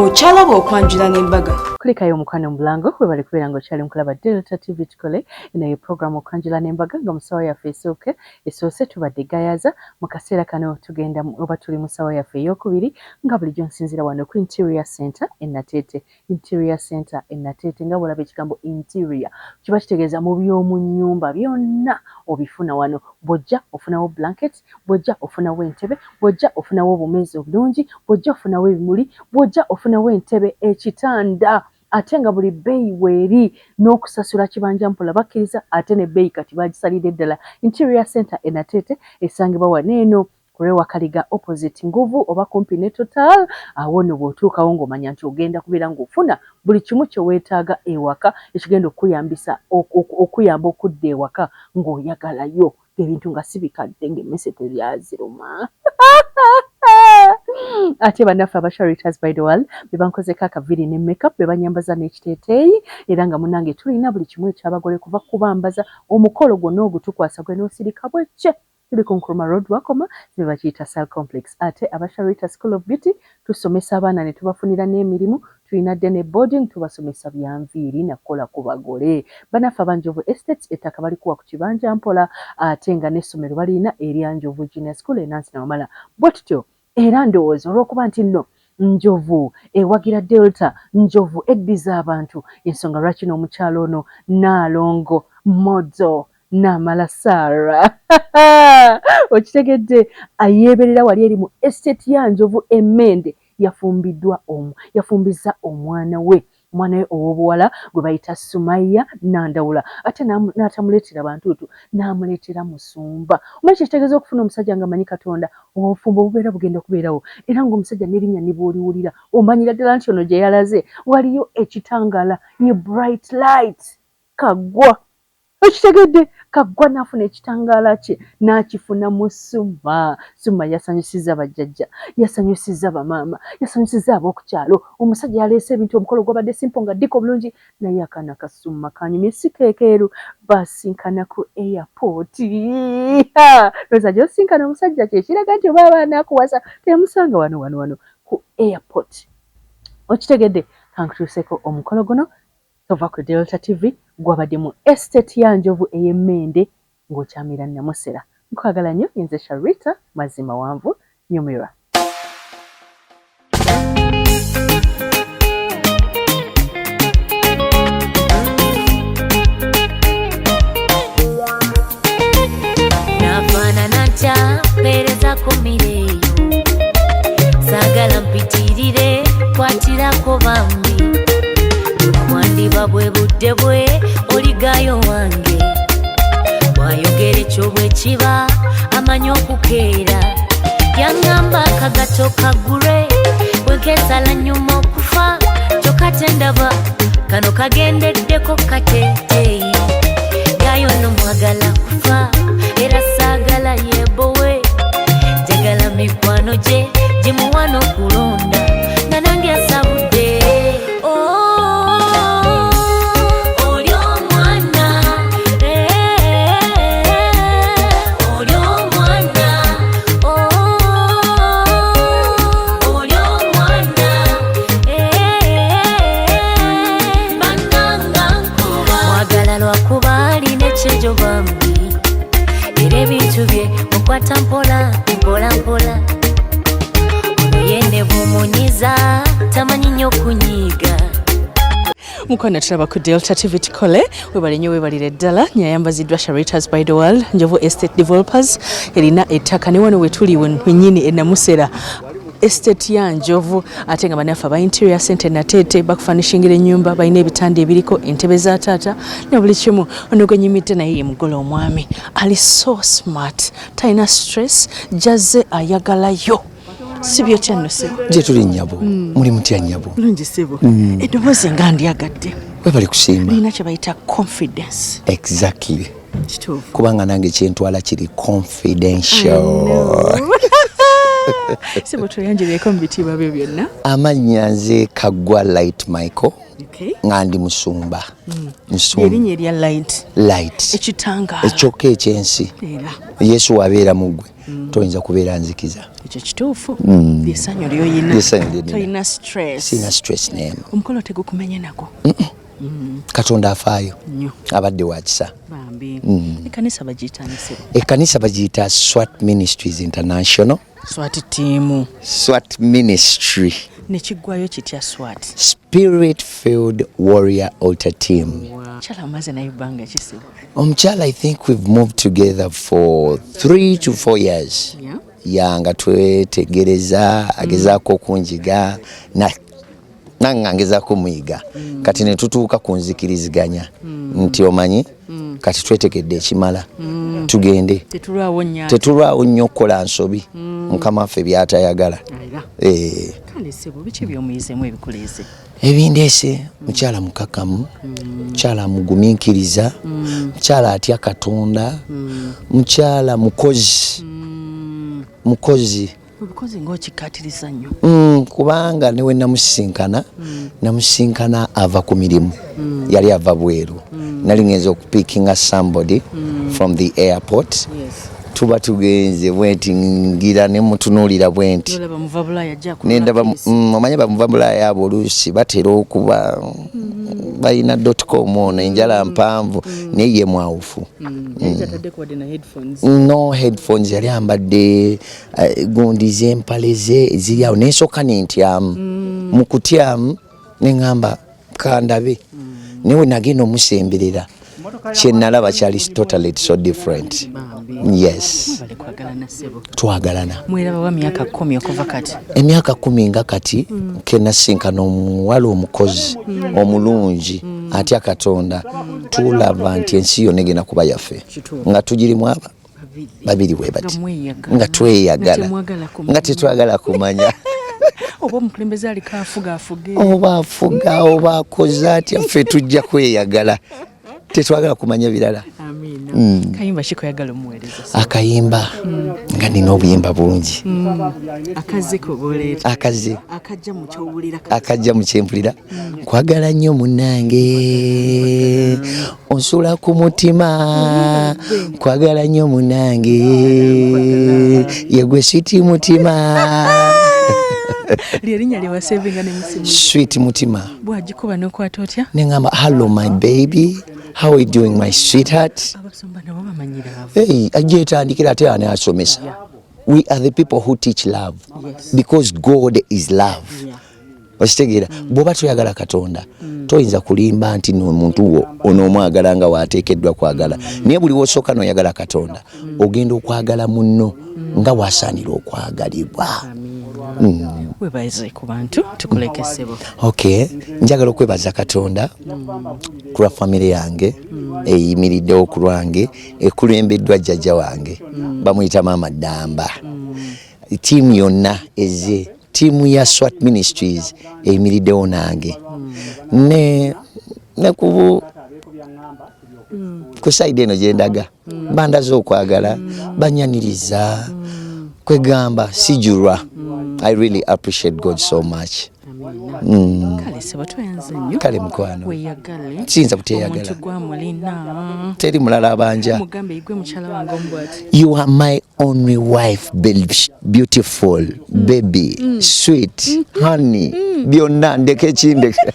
Okyalaba okwanjula n'embaga. Kulikayo omukwano mubulango, webale kubeera nga okyali mukulaba Delta TV Tukole. Eno ye program okwanjula n'embaga, nga mu ssaawa yaffe esooke esoose tubadde Gayaza. Mu kaseera kano tugenda oba tuli mu ssaawa yaffe ey'okubiri, nga bulijjo nsinziira wano ku Interior Center e Nateete. Interior Center e Nateete, nga bw'olaba ekigambo interior kiba kitegeeza mu by'omu nnyumba byonna obifuna wano. Bw'ojja ofunawo blanket, bw'ojja ofunawo entebe, bw'ojja ofunawo obumeeza obulungi, bw'ojja ofunawo ebimuli, bw'ojja ofunawo entebe, ekitanda, ate nga buli bbeeyi weeri n'okusasula kibanja mpola bakkiriza, ate n'ebbeeyi kati bagisalidde ddala. Interior Center e Nateete esangibwa wano eno ku Wakaliga opposite Nguvu oba kumpi ne Total. Awo nno bw'otuukawo ng'omanya nti ogenda kubeera ng'ofuna buli kimu kye weetaaga ewaka ekigenda okukuyambisa okuyamba okudda ewaka ng'oyagalayo ebintu nga si bikadde, ng'emmese teryaziruma. Ate bannaffe aba Charitas by the World be bankozeko akaviiri ne makeup, be banyambaza n'ekiteeteeyi, era nga munnange tulina buli kimu ekyabagole, kuva kubambaza omukolo gwonna ogutukwasa gwe n'osirika bwekye. Tuli ku Nkrumah Road, Wakoma, be bakiyita Sal Complex. Ate aba Sharita School of Beauty, tusomesa abaana ne tubafunira n'emirimu. Tulina day ne boarding, tubasomesa byanviiri nakukola ku bagole. Bannaffe aba Njovu Estates, ettaka balikuwa ku kibanja mpola, ate nga n'essomero balina erya Njovu Junior School e Nansi Nawamala. Bwe tutyo era ndowooza olw'okuba nti nno Njovu ewagira Delta, Njovu eddiza abantu, ensonga lwaki n'omukyalo ono Naalongo Modzo Naamala Saara, okitegedde, ayeeberera wali eri mu estate ya Njovu Emmende, yafumbiddwa omu, yafumbizza omwana we, omwana we ow'obuwala gwe bayita Sumaya Nandawula, ate n'atamuleetera bantuutu, n'amuleetera musumba. Omanyi kyekitegeeza okufuna omusajja nga amanyi Katonda? Obufumbo bubeera bugenda kubeerawo, era ng'omusajja n'erinnya ne bw'oliwulira omanyira ddala nti ono gye yalaze waliyo ekitangaala, ye bright light. Kaggwa, okitegedde, Kaggwa n'afuna ekitangaala kye n'akifuna mu Suma. Suma yasanyusizza bajjajja, yasanyusizza bamaama, yasanyusizza ab'okukyalo. Omusajja yaleese ebintu, omukolo gwabadde simple nga ddiko bulungi, naye akaana ka Suma kanyumye si keekeeru. Basinkana ku airport. Lowooza gy'osinkana omusajja kyekiraga nti oba abaana akuwasa, temusanga wano wano wano ku airport, okitegedde. Kankutuuseko omukolo guno, tova ku Delta TV. Gwabadde mu estate ya Njovu ey'Emmende ng'okyamira Namusera. Nkwagala nnyo, nze Sharita Mazima Wanvu, nyumirwa. Nafaanana ntya? Mpeereza mireeyo, saagala mpitirire, kwatirako bambi. Bwandiba bwe budde bwe oligayo wange, bwayogera ekyo bwe kiba amanyi okukeera. Yaŋŋamba akagato kagure bwenkesala nyuma okufa, kyokka tendaba kano kagendeddeko kateeteeyi gayo no mwagala kufa, era saagala yebowe, njagala mikwano gye gimuwa n'okulonda nga nange nsabudde. Oh, oli omwana, oli omwana, oh, oli omwana, bannanga nkuba mwagala lwakuba alina ekyejo bambi, era ebintu bye mukwata mpola mpola mpola. Ono ye ne bw'omunyiza tamanyi nnyo kunyiiga. Mukwano, tulaba ku Delta TV Tukole. Webale nnyo, webalire ddala. Nyayambaziddwa Sharitas by the World, Njovu Estate Developers erina ettaka ne wano wetuli wennyini enamusera estate ya Njovu, ate nga bannaffe aba Interior Center Nateete bakufanishingira ennyumba, balina ebitanda ebiriko entebe za taata na buli kimu. Ono gwe nyimidde naye ye mugole omwami, ali so smart, talina stress, jazze ayagalayo, si byotya nno sebo? Gye tuli nnyabo. Muli mutya nnyabo? Bulungi sebo. Eddoboozi nga ndyagadde. Webali kusiima. Lirina kye bayita confidence. Exactly. Kituufu. Kubanga nange kyentwala kiri confidential. Sebo, tweyanjulireko mu bitiibwa byo byonna. Amannya nze Kaggwa Light Michael, nga ndi musumba. Nsumba. Erinnya erya Light. Light. Ekitangaala. Ekyokka ekyensi. Era Yesu wabeera mu ggwe. Toyinza kubeera nzikiza. Ekyo kituufu. Lyessanyu lyoyina. Lyessanyu lye nina. Tolina stress. Sina stress nemu. Omukolo tegukumenye nagwo? Katonda afaayo. Nnyo. Abadde wa kisa. Bambi. Ekkanisa bagiyitanisibwa? Ekkanisa bagiyita Swat Ministries International. Swat team? Swat Ministry. Nekiggwayo kitya, Swat? Spirit Filled Warrior Altar Team. Mukyala omaze naye ebbanga kisibu? Omukyala, I think we've moved together for 3 to 4 years. Ya, nga twetegereza, agezaako okunjiga, nange ngezaako muyiga. Kati ne tutuuka ku nzikiriziganya nti omanyi, kati twetegedde ekimala, tugende. Tetulwawo nnyo. Tetulwawo nnyo okukola nsobi, Mukama waffe byatayagala. Era. Eh. Kale ssebo, biki by'omuyizeemu ebikuleeze? Ebindeese, mukyala mukakamu, mukyala mugumiikiriza, mukyala atya Katonda, mukyala mukozi, mukozi. Obukozi ng'okikkaatiriza nnyo. Kubanga newe namusisinkana, namusisinkana ava ku mirimu, yali ava bweru. Nali ngenza okupickinga somebody from the airport. Tuba tugenze bwenti, ngira nemutunuulira bwenti. Nolaba muva Bulaaya ajja. Nendaba omanyi bamuva Bulaaya abo oluusi batera okuba balina com ono enjala mpanvu, naye ye mwawufu. Ataddeko wadde na headphones? No headphones, yali ambadde gundi z'empale ze ziri awo. Nensooka nentyamu, mu kutyamu neŋŋamba kandabe, naye we nagenda omusemberera, kyenalaba kyali totally so different. Yes. Bale kwagalana, ssebo. Twagalana. Mwerabawa myaka 10 okuva kati? Emyaka 10 nga kati kenasinkana omuwala omukozi omulungi atya Katonda, tulaba nti ensi yonna egenda kuba yaffe nga tugirimu aba babiri bwe bati. Nga mweyagala. Nga tweyagala. Nga temwagala kumanya. Nga tetwagala kumanya. Oba omukulembeze aliko afuga afuge. Oba afuga oba akoze atya, ffe tujja kweyagala, tetwagala kumanya birala. Amiina. Kayimba kikoyagala omuweereza? Akayimba, nga nina obuyimba bungi. Akazze koboleeta. Akazze. Akajja mu kyowulira. Akajja mu kyempulira: kwagala nnyo munnange, onsula ku mutima, kwagala nnyo munnange, yegwe sweet mutima. Lyerinnya lyewasevinga ne musimu? Sweet mutima. Bwagikuba nokwata otya? Neŋamba, "Hello my baby, how are you doing, my sweetheart?" Abasumba nabo bamanyira abo. Hey, agyetandikira ate ani asomesa. We are the people who teach love because God is love. Okitegeera? Bw'oba toyagala Katonda, toyinza kulimba nti no omuntu wo onoomwagala nga waateekeddwa kwagala. Naye buli wosooka n'oyagala Katonda, ogenda okwagala munno nga wasaanira okwagalibwa. Webaze ku bantu, tukuleke ssebo. Ok, njagala okwebaza Katonda ku lwa famire yange eyimiriddewo ku lwange, ekulembeddwa jjajja wange bamuyita Maama Ddamba. Ttiimu yonna eze, ttiimu ya Swat Ministries eyimiriddewo nange ne ku side eno gyendaga bandaze okwagala, banyaniriza, kwegamba sijulwa. I really appreciate God so much. Kale ssebo, tweyanze nnyo. Kale mukwano. Weeyagale. Siyinza buteeyagala. Omuntu gwamulina. Teri mulala abanja. Mugambe igwe mukyala wange omubwati. You are my only wife, beautiful baby, sweet honey, byonna ndeke ekindeke.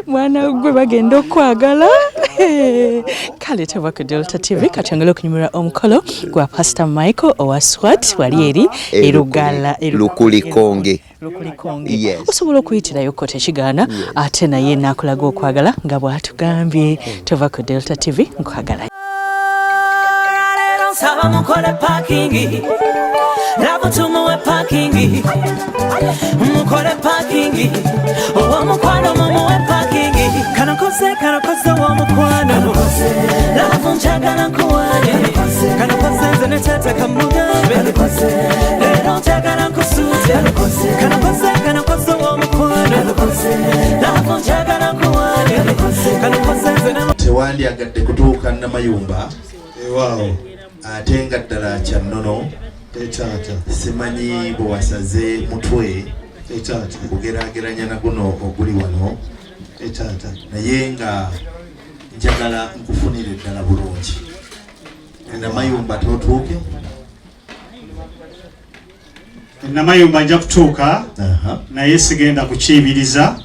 Mwana gwe bagenda okwagala. Kale tova ku Delta TV, katwongere okunyumirwa omukolo gwa Pastor Michael owa Swat wali eri Erugala. Lukulikonge. Lukulikonge. Yes. Osobola okuyitirayo tekigaana, ate naye nakulaga okwagala nga bw'atugambye. Tova ku Delta TV, nkwagala. Leero nsaba mukole parking, love tumuwe parking, mukole parking ow'omukwano, mumuwe parking. Kanokoze, kanokoze ow'omukwano, love njagala nkuwane, kanokoze nze ne taata kamugambe, leero njagala nkusuute, kanokoze, kanokoze ow'omukwano, love njagala nkuwane, kanokoze nze ne Tewandyagadde kutuuka Namayumba. Ewaawo. Ate nga ddala kyannono. Etaata. Simanyi bwe wasaze mutwe Etaata. kugeraageranya na guno oguli wano. Etaata. Naye nga njagala nkufunire ddala bulungi. Namayumba totuuke? Namayumba nja kutuuka, naye sigenda kukiibiriza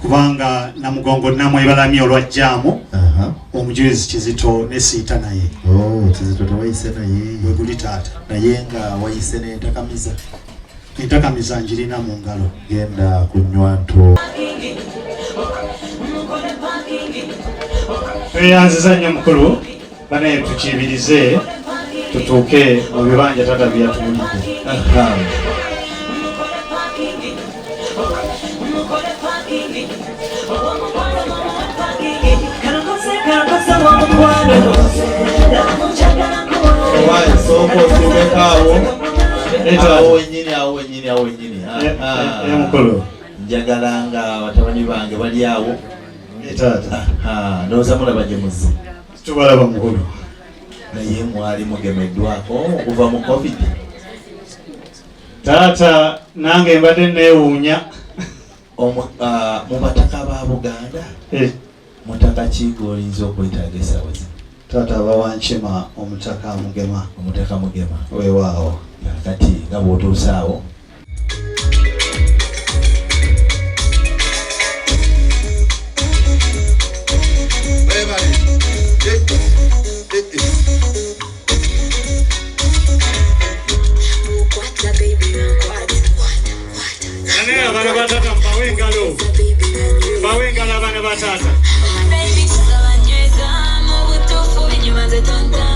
kubanga Namugongo namwebalamye olwa jjaamu omujulizi Kizito ne siita naye. Oh, Kizito tewayise naye? Bwe guli taata. Naye nga wayise n'entakamiza? Entakamiza njirina mu ngalo. Genda kunywa nto. Tweyanziza nnyo mukulu, banaye tukiibirize tutuuke mu bibanja taata bye yatubulidde. Owaye, sooka otuukeko awo. Awo wennyini, awo wennyini, awo wennyini. Mukulu. Njagala nga batabani bange bali awo. Taata. Ndowooza mulaba gye muzze. Tubalaba mukulu. Naye mwali mugemeddwako okuva mu COVID? Taata nange mbadde neewuunya. Mu bataka ba Buganda, mutaka ki gw'oyinza okwetaaga essaawa zino? Taata aba Wankima, omutaka Mugema. Omutaka Mugema. Weewaawo. Kati nga bw'otuuse awo, Naye abaana ba taata mubawe engalo. Bawe engalo abaana ba taata. Baby, nsaba nyweza mu butuufu binyuma nze tonta.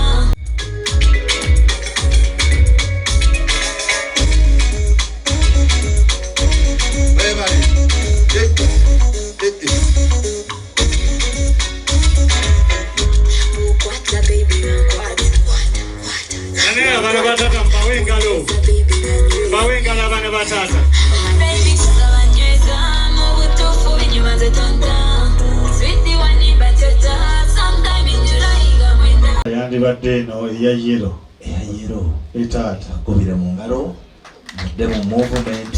Naye abaana ba taata mubawe engalo. Bawe engalo abaana ba taata. Baby, nsaba nyweza mu butuufu binyuma nze tonta. Sweetie wanipa teta, sometime in July nga mwenda. Yandibadde eno eya yellow. Eya yellow. Taata. Akubire mu ngalo, mudde mu movement.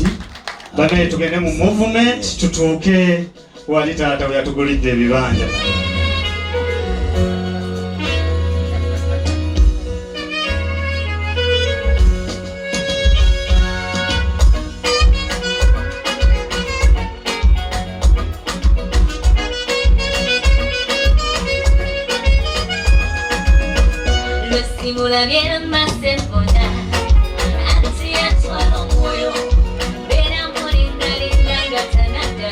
Banaye tugende mu movement tutuuke wali taata we yatugulidde ebibanja. Lwesimulabye masempona anti yatwala omwoyo beera mulindalinda nga tanadda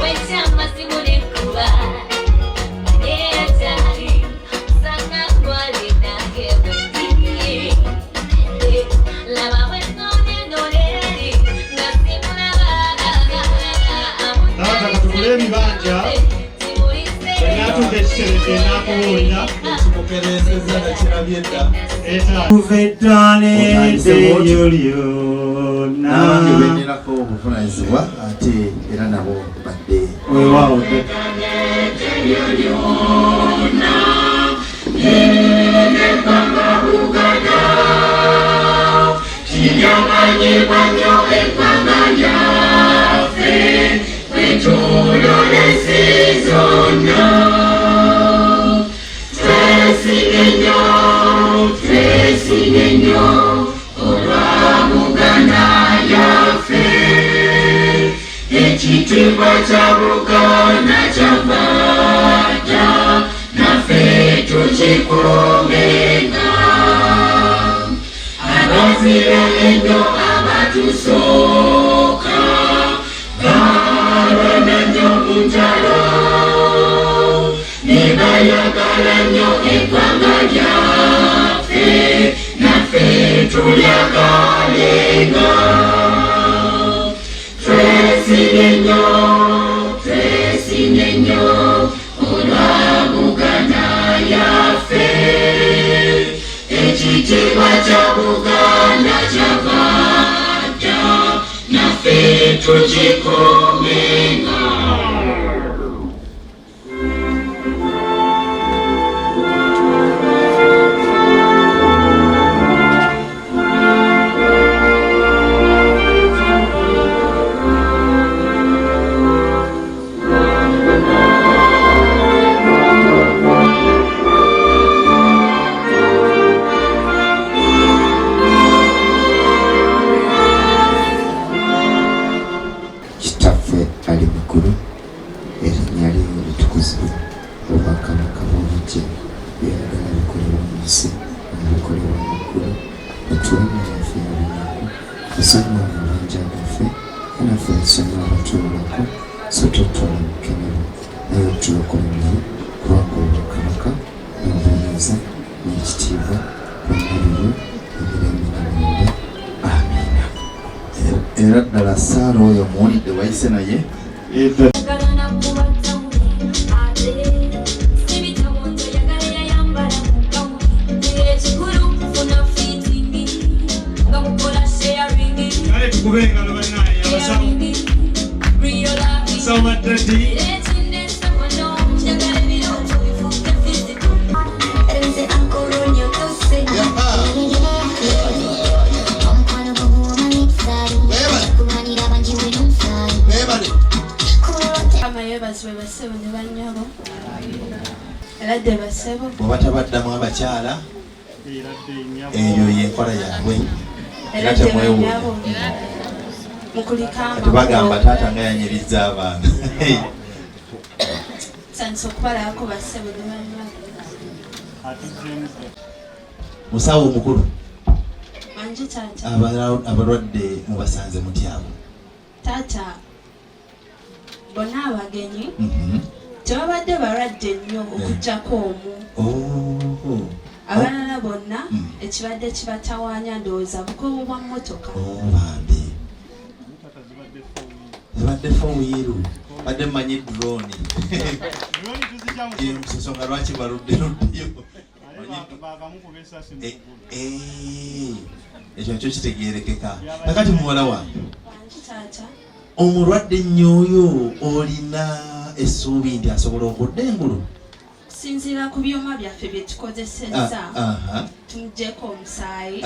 wekyama simunekuba naye atali sanga gwali nange bwendi laba bwenonenoneri nga simulaba. Taata katugule ebibanja. Bwe naatuuka ekitereke naakubuulira. Ekimukereesezza nakirabye dda. Kuva edda n'edda eryo lyonna. N'abange benerako obuvunaanyizibwa ate era nabo badde. Weewaawo dde. Ekitiibwa kya Buganda kyava dda, naffe tukikuumenga. Abazira ennyo abatusooka balwana nnyo mu ntalo, ne bayagala nnyo eggwanga lyaffe, naffe tulyagalenga. Twesimye nnyo, twesimye nnyo olwa Buganda yaffe. Ekitiibwa kya Buganda kyava dda, naffe tukikuumenga. ojje, by'oyagala bikolebwe mu nsi nga bwe bikolebwa mu ggulu. Otuwe emmere yaffe eya buli lunaku. Tusonyiwe amabanja gaffe, nga naffe bwe tusonyiwa abatwewolako, so totutwala mu kukemebwa, naye otulokole omubi, kubanga obwakabaka, n'obuyinza, n'ekitiibwa, byonna bibyo emirembe n'emirembe. Amiina. Era ddala Saara oyo muwulidde wayise naye. Kale tukube engalo bannaye abasawo. Abasawo ba daddy. Mukama yeebazibwe bassebo ne bannyabo. Eradde bassebo. Bwe batabaddamu abakyala eyo y'enkola yaabwe era temwewuunya. Mukulike Kati bagamba amakubo. taata nga yanyirizza abaana. Nsanyuse okubalabako bassebo ne bannyabo. Musawo omukulu, Wangi taata. abalwadde mubasanze mutya abo? Taata, bonna abagenyi tebabadde balwadde nnyo okuggyako omu. Oh. Abalala bonna ekibadde kibatawaanya ndowooza bukoowu bwa mmotoka. Oh, bambi. Zibadde four wheel. Badde mmanyi drone. Ensonga lwaki baludde luddeyo. Eh, eh, ekyo nakyo kitegeerekeka. Kakati muwala wange, Wangi taata. omulwadde ennyo oyo olina essuubi nti asobola okudda engulu? Okusinziira ku byuma byaffe bye tukozesezza, tumugyeko omusaayi,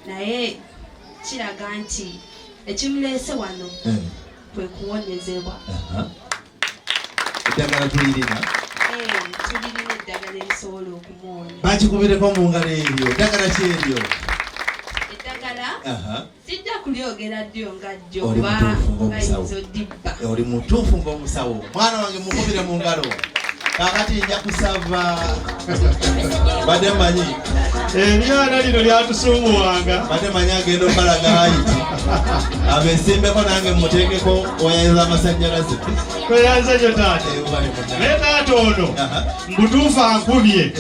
naye kiraga nti ekimuleese wano kwe kuwonyezebwa. Eddagala tulirina? Eh, tulirina eddagala erisobola okumuwonya. Bakikubireko mu ngalo eryo. Eddagala ki eryo? Eddagala sijja kulyogera ddyo nga ddyo Oli kuba mutuufu ng'omusawo. bayinza odibba. Oli mutuufu ng'omusawo. Mwana wange mukubire mu ngalo. Kakati nja kusaba badde mmanyi Eryana lino lyatusumbuwanga. Badde mmanyi agenda okukalaga hayiti abesimbeko nange muteekeko waya z'amasannyalaze. Tweyanze nyo taata. Naye taata ono mbutuufu ankubye.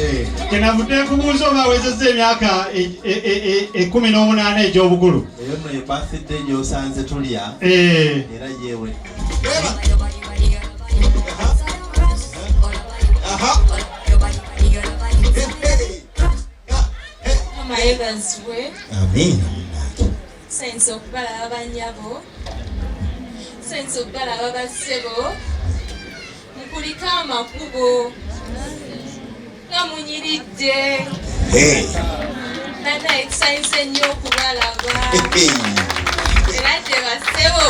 Kyenavudde nkubuuza oba awezezza emyaka 18 egy'obukulu. Eyo nno ye birthday gy'osanze tulya. Era yewe. Mukama yeebazibwe. Amiina. Nsanyuse okubalaba bannyabo. Nsanyuse okubalaba bassebo. Mukulike amakubo. Nga munyiridde. Nannaye tusanyuse nnyo okubalaba. Era dde bassebo.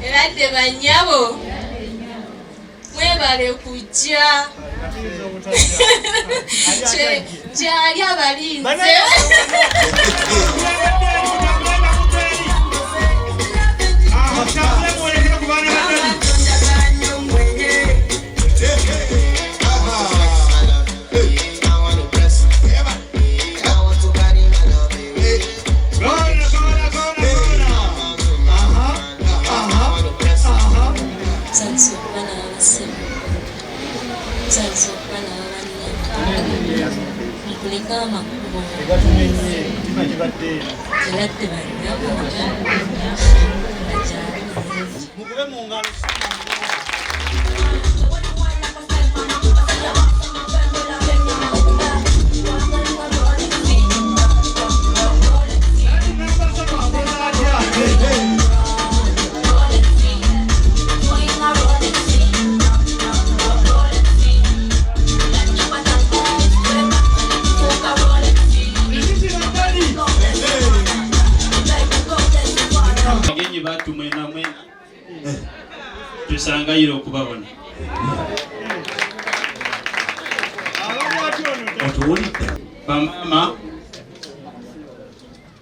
Era dde bannyabo. Mwebale kujja. Kyali abalinze. Nsanyuse okubalaba bassebo. Nsanyuse okubalaba bannyabo. Mukulike amakubo. Era dde bannyabo. Nga gyali bulungi. Mukube mu ngalo. Bagenyi batu mwena mwena tusangayire okubabona. Otuwulidde? Bamaama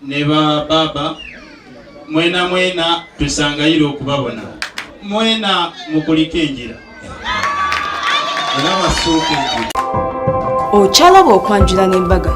ne ba baba mwena mwena tusangayire okubabona. Mwena mukulike enjira. Era masuuke. Okyalaba okwanjula n'embaga.